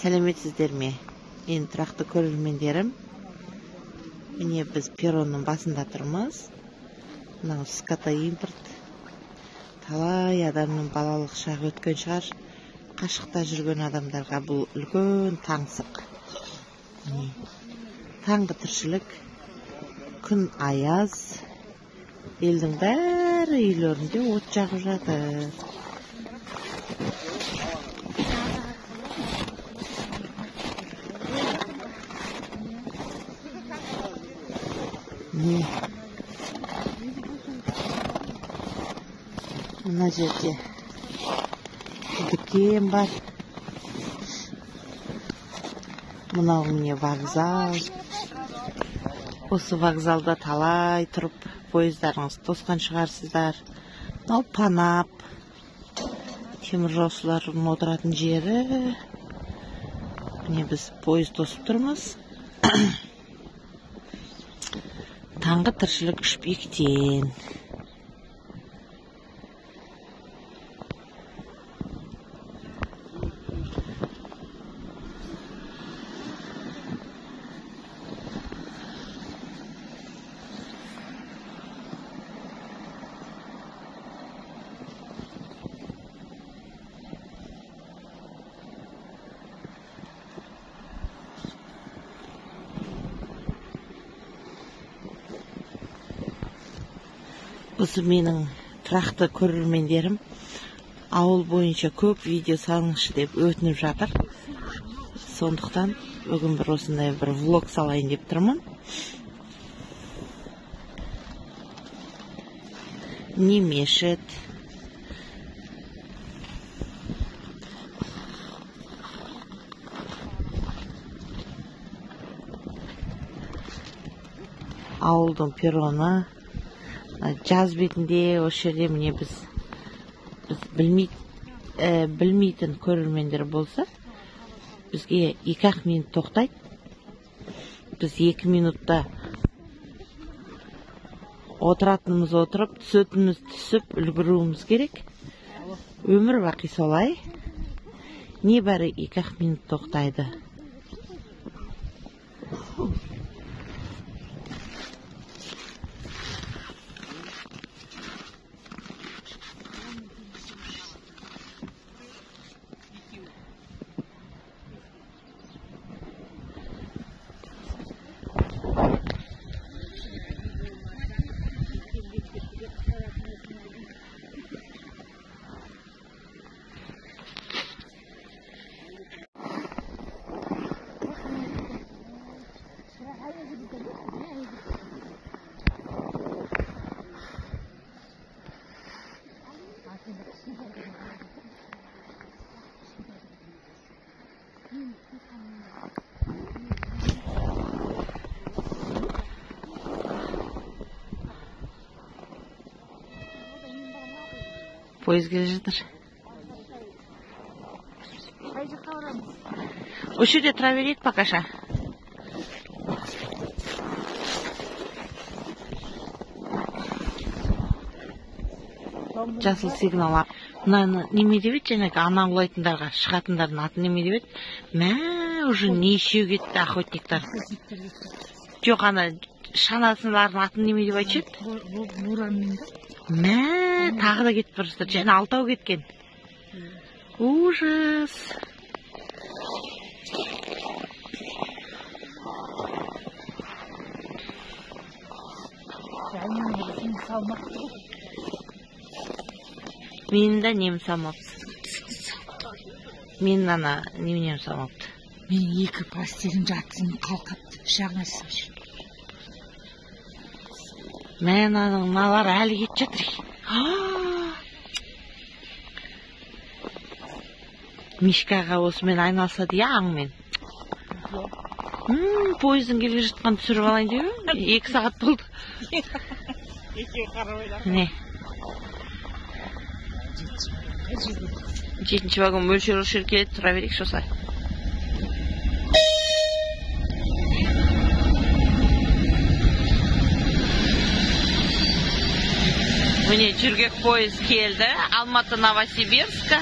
Сәлеметсіздер ме, менің тұрақты көрермендерім? Міне, біз перронның басында тұрмыз. Мынау скотоимпорт. Талай адамның балалық шағы өткен шығар. Қашықта жүрген адамдарға бұл үлкен таңсық. Міне, таңғы тіршілік, күн аяз, елдің бәрі үйлерінде от жағып жатыр. Міне, мына жерде дүкен бар. Мынау міне вокзал. Осы вокзалда талай тұрып пойыздарыңызды тосқан шығарсыздар. Мынау Панап, теміржолшылардың отыратын жері. Міне, біз пойыз тосып тұрмыз. Таңғы тіршілік Үшбектен. Осы менің тұрақты көрермендерім ауыл бойынша көп видео салыңызшы деп өтініп жатыр. Сондықтан бүгін бір осындай бір влог салайын деп тұрмын. Не мешіт. Ауылдың перроны. Жаз бетінде осы жерде міне біз білмейтін көрермендер болса, бізге 2-ақ минут тоқтайды. Біз 2 минутта отыратынымыз отырып, түсетініміз түсіп үлгеруіміз керек. Өмір бақи солай. Небәрі 2-ақ минут тоқтайды. Пойыз келе жатыр. Қай жаққа барамыз? Осы жерде тұра берейік пока. Жасыл сигнал. Мынаны неме деп еді жаңағы ана аулайтындарға шығатындардың аты неме деп еді? Мә, уже нешеу кетті охотниктар. Жоқ, ана шанасылардың атын неме деп айтшы еді? Буранмен да? Мә, тағы да кетіп бара жатыр. Және 6 кеткен. Ужас. Менің де нем салмапты. Менің ана неменем салмапты. Мен 2 постелім жатсым қалқапты. Жағына салшы. Мә, мыналар әлі кетіп жатыр. Мишкаға осымен айналысады, иә, аңмен. Пойыздың келе жатқанын түсіріп алайын деп едім. 2 сағат болды. Не? 7-ші вагон мөлшер-мөлшер келеді, тұра берейікші осылай. Міне, жөргек пойыз келді. Алматы Новосибирска.